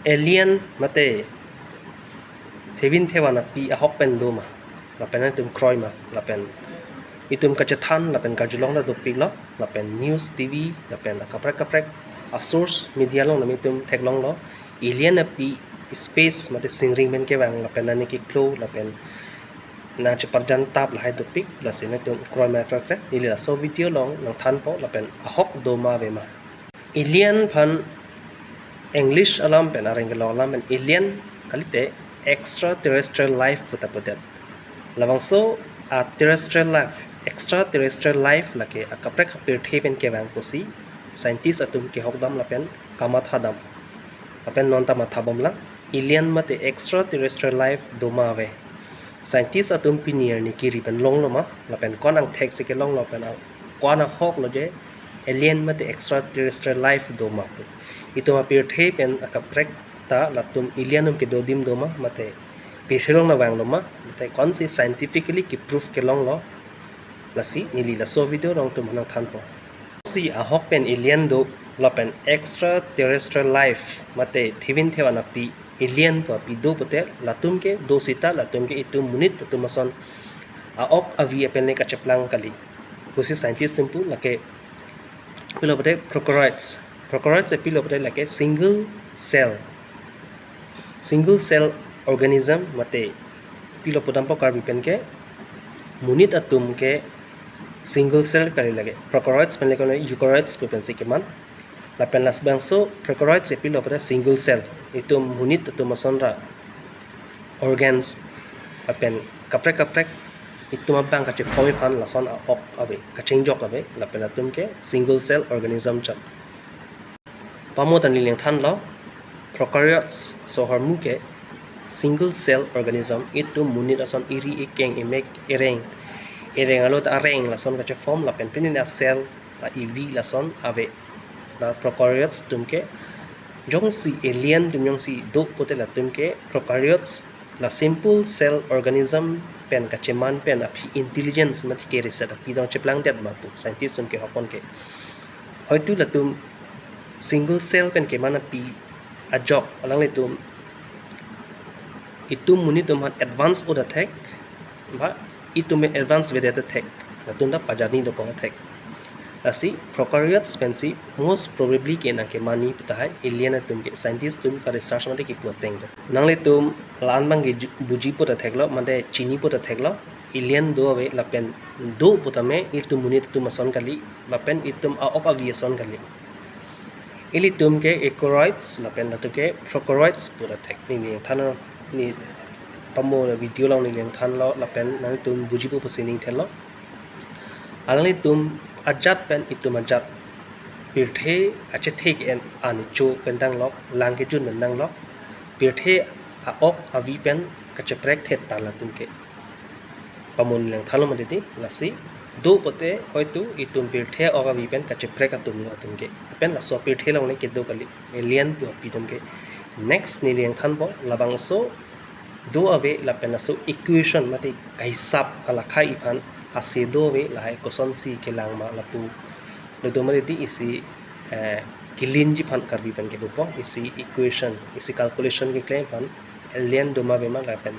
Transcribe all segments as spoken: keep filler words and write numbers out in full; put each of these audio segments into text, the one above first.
Alien mate thevin thevan api ahok pen do ma, lapen itum kroi ma, lapen itum kachethan lapen karjulong ta dopiklo, lapen news, T V, lapen akaprek kaprek a-source media along nami itum theklonglo. Alien api space mate singring pen kevang, lapen nani kiklo, lapen nangcheparjan tap lahai dopik, lasi nangtum kroi ma krekre, neli laso video along nangthanpo, lapen ahok do ma ave ma. Alien aphan English alam pen, areng kelong alam pen alien kalite extraterrestrial life puta pudet. Labangso a-terrestrial life, extraterrestrial life lake akaprek apirthe pen kevang pusi scientist atum kehokdam lapen kamathadam. Lapen non ta mathabomlang, alien mate extraterrestrial life do ma ave. Scientist atum pini arni kiri pen longlo ma, lapen ko-an angthek si kelonglo pen ang, ko-an ahoklo je alien mate extraterrestrial life do ma pu. Itum apirthe pen akaprek ta latum alien atum kedo adim do ma, mate pirthe along nangvanglo ma, mate ko-ansi scientifically kiproof kelonglo, lasi neli laso video along itum nangthanpo. Si ahok pen alien do, lapen extraterrestrial life mate thevin thevan api, alien pu api do pute, latum kedo sita, latum ke itum monit atum ason a-ok avi apen le kacheplang kali pusi scientist atum pu. Lake pilo pute prokaryotes. Prokaryotes pilo pute lake single cell, single cell organism mate pilo pudampo Karbi pen ke, monit atum ke single cell kali lake. Prokaryotes pen le kono eukaryotes pu pensi keman. Lapen labangso prokaryotes pilo pute single cell, itum monit atum ason ra organs lapen kaprek kaprek itum abang kacheform iphan lason a-ok ave, kachingjok ave, lapen atum ke single cell organism chot. Pamo ta neli nangthanlo, prokaryotes so ahormu ke single cell organism, itum monit ason eri, ekeng, emek, ereng, ereng alo ta areng lason kacheform, lapen pini a-cell ta evi lason ave. La prokaryotes atum ke, jongsi alien atum jongsi do pute latum ke prokaryotes, la simple cell organism pen kacheman pen aphi intelligence mate kereset api dong cheplangdet ma pu scientist atum kehokpon ke. Hoitu latum single cell pen keman api ajok alanglitum, itum monit atum aphan advance o ta thek, ba itum advance avedet ta thek, latum ta pajani dokok ta thek. Lasi prokaryotes pensi most probably ke nangkeman-i pu tahai alien atum ke scientist atum ka-research mate kipu ateng do. Nanglitum la-an abang ke ju-, bujipo ta theklo, mate chinipo ta theklo, alien do ave lapen do putame itum monit atum ason kali, lapen itum a-ok avi ason kali. Ilitum ke eukaryotes lapen latum ke prokaryotes pu ta thek. Neli nangthan, neli pamo video along neli nangthanlo lapen nangtum bujipo pusi ning thelo. Alanglitum ajat pen itum ajat pirthe achethe ke-en an cho pen danglok, lang kejun pen danglok, pirthe a-ok avi pen kacheprek thet ta latum ke. Pamo neli nangthanlo mati di, lasi do pute hoitu itum pirthe a-ok avi pen kacheprek atum lo atum ke. Lapen laso pirthe along le kedo kali alien pu api atum ke. Next neli nangthanpo, labangso do ave lapen laso equation mate kahisap kalakhai iphan ase do ave lahai kosonsi kelang ma lapu lo do mati di isi, eh, kilinji aphan Karbi pen kepupo, isi equation, isi calculation keklem aphan alien do ma ave ma lapen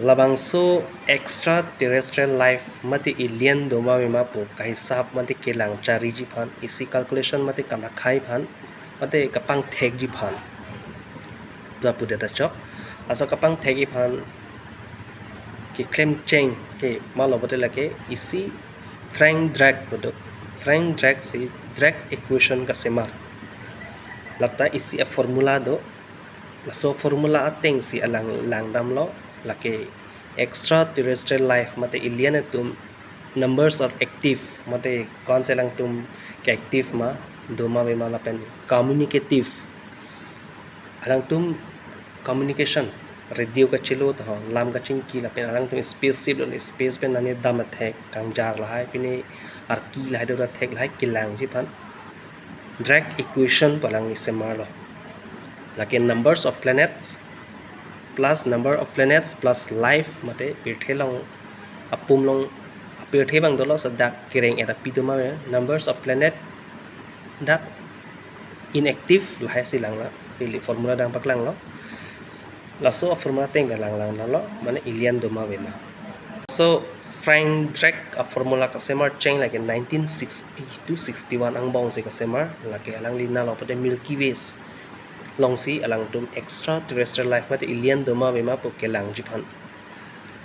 labangso extraterrestrial life mate alien do ma ave ma pu kahisap mate kelang chariji aphan, isi calculation mate kalakhai aphan mate kapangthekji aphan tua pudet achok. Laso kapangthekji aphan keklem cheng ke malo pute lake isi Frank Drake pu do. Frank Drake si Drake equation kasemar. Lata isi a-formula do. Laso formula atengsi alang langdamlo, lake extraterrestrial life mate alien atum numbers of active mate ko-ansi alangtum ke-active ma, do ma ave ma lapen communicative. Alangtum communication, radio kachelo ta ho, lam kachingki lapen alangtum spaceship lo, space pen nani dam athek, kangjar lahai, pini arki lahai do athek lahai kelangji aphan Drake equation pu alang semarlo. Lake numbers of planets plus number of planets plus life mate pirthe along apum along apirthe abang dolo, so dak kereng-et api do ma ave, numbers of planet dak inactive lahai si langlo. Ili formula dang paklanglo. Laso a-formula ateng pen lang lang lo, mane ilian doma vema. So Frank Drake a-formula kasemar cheng lake nineteen sixty to sixty-one angbong si kasemar, lake alangli nalo pute Milky Ways alongsi alangtum extraterrestrial life mate ilian doma vema pu kelangji aphan,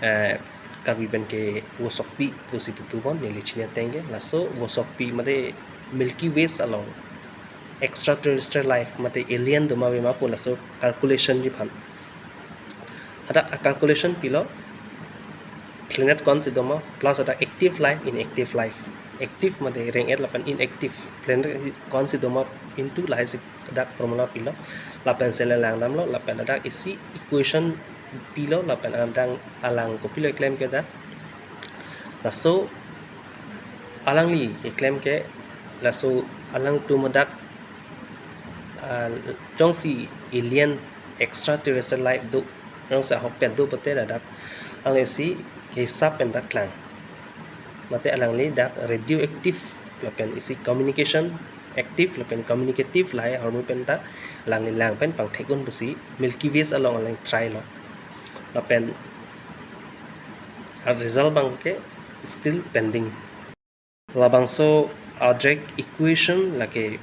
eh, Karbi pen ke Vosokpi pusi pupubom, neli chini ateng ke. Laso Vosokpi mate Milky Ways along extraterrestrial life mate ilian doma vema pu laso calculation ji aphan. Hadak a-calculation pilo, planet ko-ansi doma, plus hadak active life, inactive life. Active mate reng-et lapen inactive planet ko-ansi doma into lahai si hadak formula pilo. Lapen sele langdamlo, lapen hadak isi equation pilo, lapen adang alang kopilo keklem ke dak. Laso alangli keklem ke, laso alangtum hadak, ah, jongsi alien extraterrestrial life do, jongsi ahokpet do pute hadak alangli isi kehisap pen dak klang. Mate alangli dak radioactive lapen isi communication active lapen communicative lahai ahormu pen ta alangli lang pen pangthek un pusi Milky Ways along alangli try lo. Lapen a-result abang ke still pending. Labangso a-Drake equation lake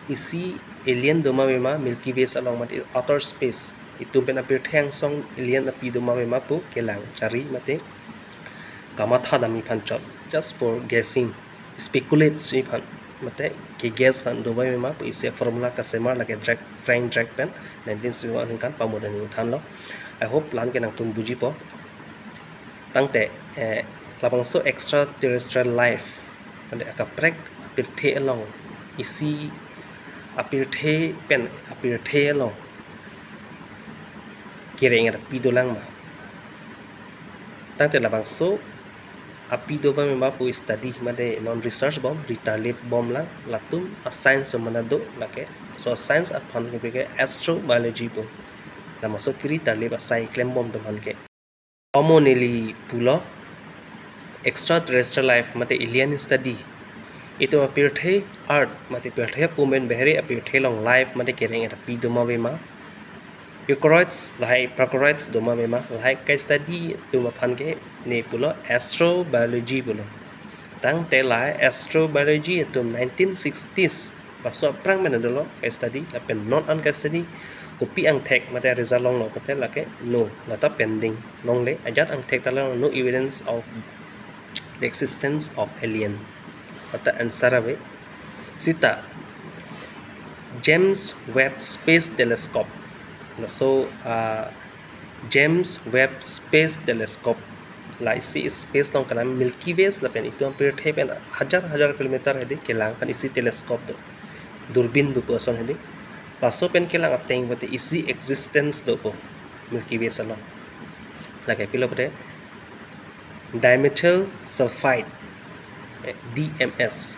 isi alien doma vema Milky Ways along mate outer space, itum pen apirthe angsong alien api doma vema pu kelang jari mate kamatha damji aphan chot, just for guessing, speculate ji aphan, mate ke-guess aphan doma vema pu isi formula kasemar lake Drake, Frank Drake pen nineteen sixty-one aningkan pamodani uthanlo. I hope la-an ke nangtum bujipo. Tangte, eh, labangso extraterrestrial life mate akaprek apirthe along, isi apirthe pen apirthe along kereng-et api dolang ma? Tangte labangso api doma vema pu study mate non research bom, ritarlip bomlang, latum a-science atum mane do lake. So science aphan ke astrobiology pu. Labangso keritarlip asai klembom atum aphan ke. Pamo neli pulo, extraterrestrial life mate alien study, itum apirthe earth mate pirthe apumen beheri apirthe along life mate kereng-et api doma vema, eukaryotes lahai prokaryotes doma vema, lahai ka-study atum aphan ke ne pulo astrobiology pulo. Tangte lahai astrobiology atum nineteen sixties paso aphrang pen dolo ka-study, lapen non an ka-study kopi angthek mate result longlo pute lake no, lata pending longle, ajat angthek ta long, no evidence of the existence of alien. Lata answer ave. Sita James Webb Space Telescope. Laso, ah, James Webb Space Telescope, la isi space along kelang Milky Ways lapen itum apirthe pen hajar hajar kilometer hedi kelang aphan isi telescope do, durbin pu ason hedi. Laso pen kelang ateng pute isi existence dopo Milky Ways along. Lake pilo pute dimethyl sulfide, eh, D M S.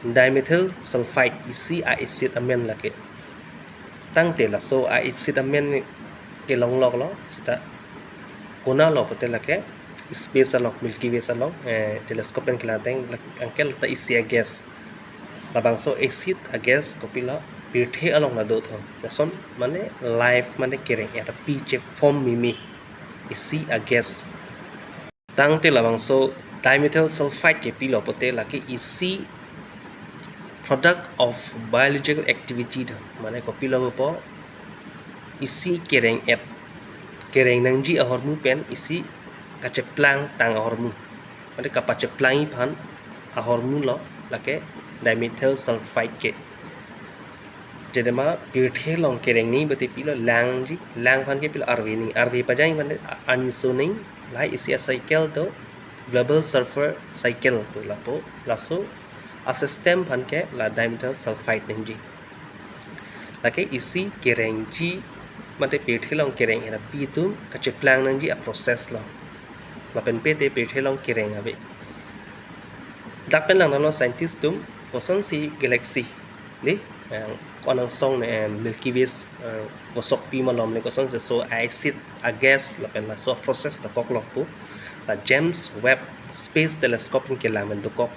Dimethyl sulfide isi a-acid amen lake. Tangte laso a-acid amen kelongloklo, sita konatlo pute lake space along, Milky Ways along, eh, telescope pen kelang ateng lak-, anke lata isi a-gas. Labangso acid a-gas kopilo, pirthe along ta do thom. Lason mane life mane kereng-et api che-form meme isi a-gas. Tangte labangso dimethyl sulfide ke pilo pute lake isi product of biological activity do. Mane kopilo po, isi kereng-et, kereng nangji ahormu pen isi kacheplang tang ahormu, mane kapacheplangji aphan ahormu lo lake dimethyl sulfide ke. Jadema pirthe along kereng ni pute pilo, langji, lang aphan ke pilo arve ni, arve pajang aphan arni so ning, lahai isi a-cycle do, global sulfur cycle pu lapo, laso a-system aphan ke la dimethyl sulfide nangji. Lake isi kerengji mate pirthe along kereng-et api atum kacheplang nangji a-process lo. Lapen pete pirthe along kereng ave. Dak pen langdamlo scientist atum kosonsi galaxy, di, eh, ko-an angsong ne, eh, Milky Ways, eh, Vosokpi malom ne kosonsi so a-acid a-gas lapen laso a-process dokoklo pu la James Webb Space Telescope pen kelang pen dokok,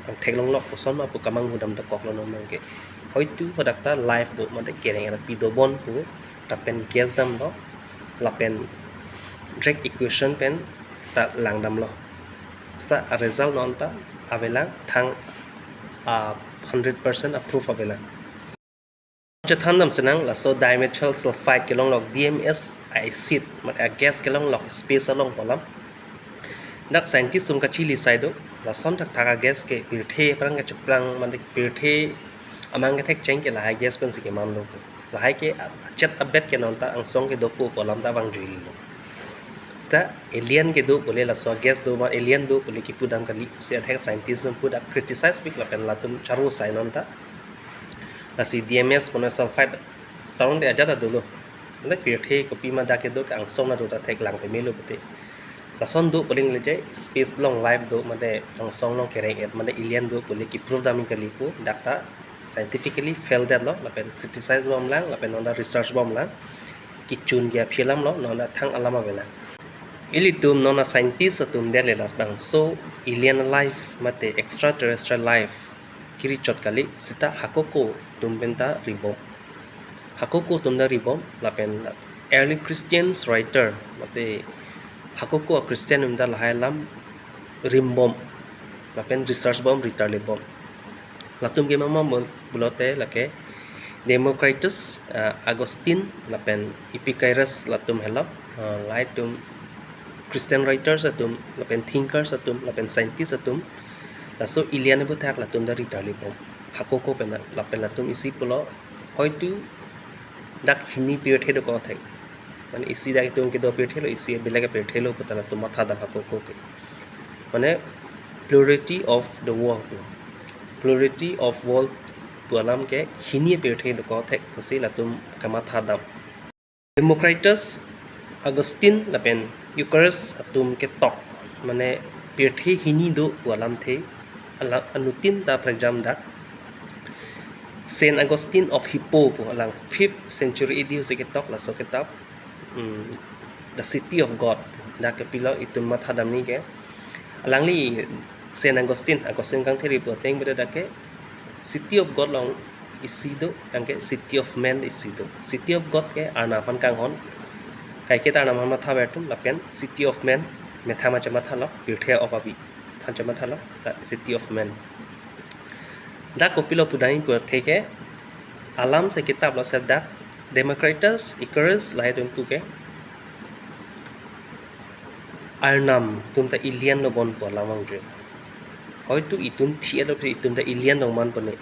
angthek longlok, koson ma pu kamanghu dam dokoklo non abang ke. Hoitu hadak ta life do mate kereng-et api dobom pu, lapen guess damlo, lapen drag equation pen ta langdamlo. Seta a result non ta avelang, thang a hundred percent a proof avelang. Chethan dam senang, laso dimethyl sulfide kelonglok D M S a acid, mate a gas kelonglok space along pu alam. Dak scientist atum kachili sai do, lason thakthak a gas ke pirthe aphrang kacheplang, mate pirthe amang kethekcheng ke lahai gas pensi kemanlo. Lahai ke a-, achet abet ke non ta angsong ke dopo pu alam ta vangjuilo. Seta alien kedo pule, laso a gas do ma alien do pule kipu dam kali, si athek scientist atum pu dak criticize pik lapen latum charo sai non ta. Lasi D M S monosulfide tarong de ajat adolo. Mane pirthe kopi ma dak kedo ke angsong na do ta theklang pemelo pute. Lason do puling leje space along life do, mate angsong along kereng-et, mate alien do pule ki proof dam kali pu, dak ta scientifically fail detlo, lapen criticize bomlang, lapen non ta research bomlang, kechun ke aphi alamlo, non ta thang alam avelang. Ilitum non a scientist atum det le labangso alien life mate extraterrestrial life kiri chot kali, seta hakoko atum pen ta ribom. Hakoko atum ta ribom, lapen early Christians writer, mate hakoko a Christian atum ta lahai alam rimbom, lapen research bom, ritarlibom. Latum ke mama bul-, pulote lake Democritus, ah, Augustine, lapen Epicurus, latum helo, ah, lahai atum Christian writers atum, lapen thinkers atum, lapen scientist atum, laso alien pu thak latum ta ritarlibom. Hakoko pen ta, lapen latum isi pulo, hoitu dak hini pirthe dokok thek. Mane isi dak itum kedo pirthe lo, isi belek pirthe lo pu ta latum matha dam hakoko ke. Mane plurality of the world. Plurality of world pu alam ke hini pirthe dokok thek pusi latum kamatha dam. Democritus, Augustine lapen Eucurus atum ketok, mane pirthe hini do pu alamthe, ala anuttin ta prekjam dak Saint Augustine of Hippo pu alang fifth century A D si ketok, laso kitab, mm, The City of God, dak ke pilo itum matha damji ke. Alangli Saint Augustine, Augustine kangthir pu ateng beda dak ke City of God along isi do, anke City of Man isi do. City of God ke Arnam aphan kanghon. Kaike ta Arnam aphan matha ver atum, lapen City of Man, methang ma chemathalo, pirthe op avi aphan chemathalo, ta City of Man. Dak kopilo pudai pu athe ke, alam si kitab lo seta dak Democritus, Eucurus, lahai atum pu ke Arnam atum ta alien dobom pu alam vangjuilo. Hoitu itum thi-et lo, itum ta alien dongman pone.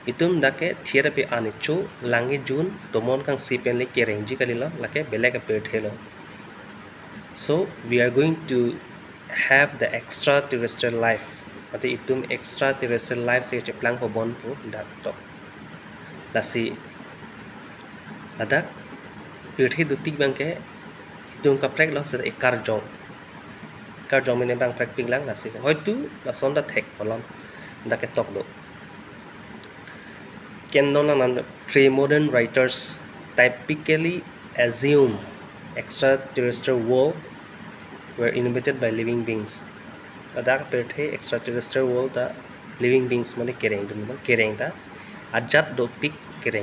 Itum dak ke thi-et api an icho, lang kejun, tomon kangsi pen le kerengji kalilo, lake belek apirthe lo. So, we are going to have the extraterrestrial life. Mate itum extraterrestrial life si cheplang pobom pu dak tok. Lasi ladak pirthe dotik abang ke itum kapreklo seta ekarjong. Karjong mene bang prekpiklang, lasi hoitu lason ta thek pu alam dak ketok do. Ken non nang pre-modern writers typically assume extraterrestrial world were inhabited by living beings. Ladak pirthe extraterrestrial world ta living beings mane kereng atum, kereng ta ajat dopik kereng.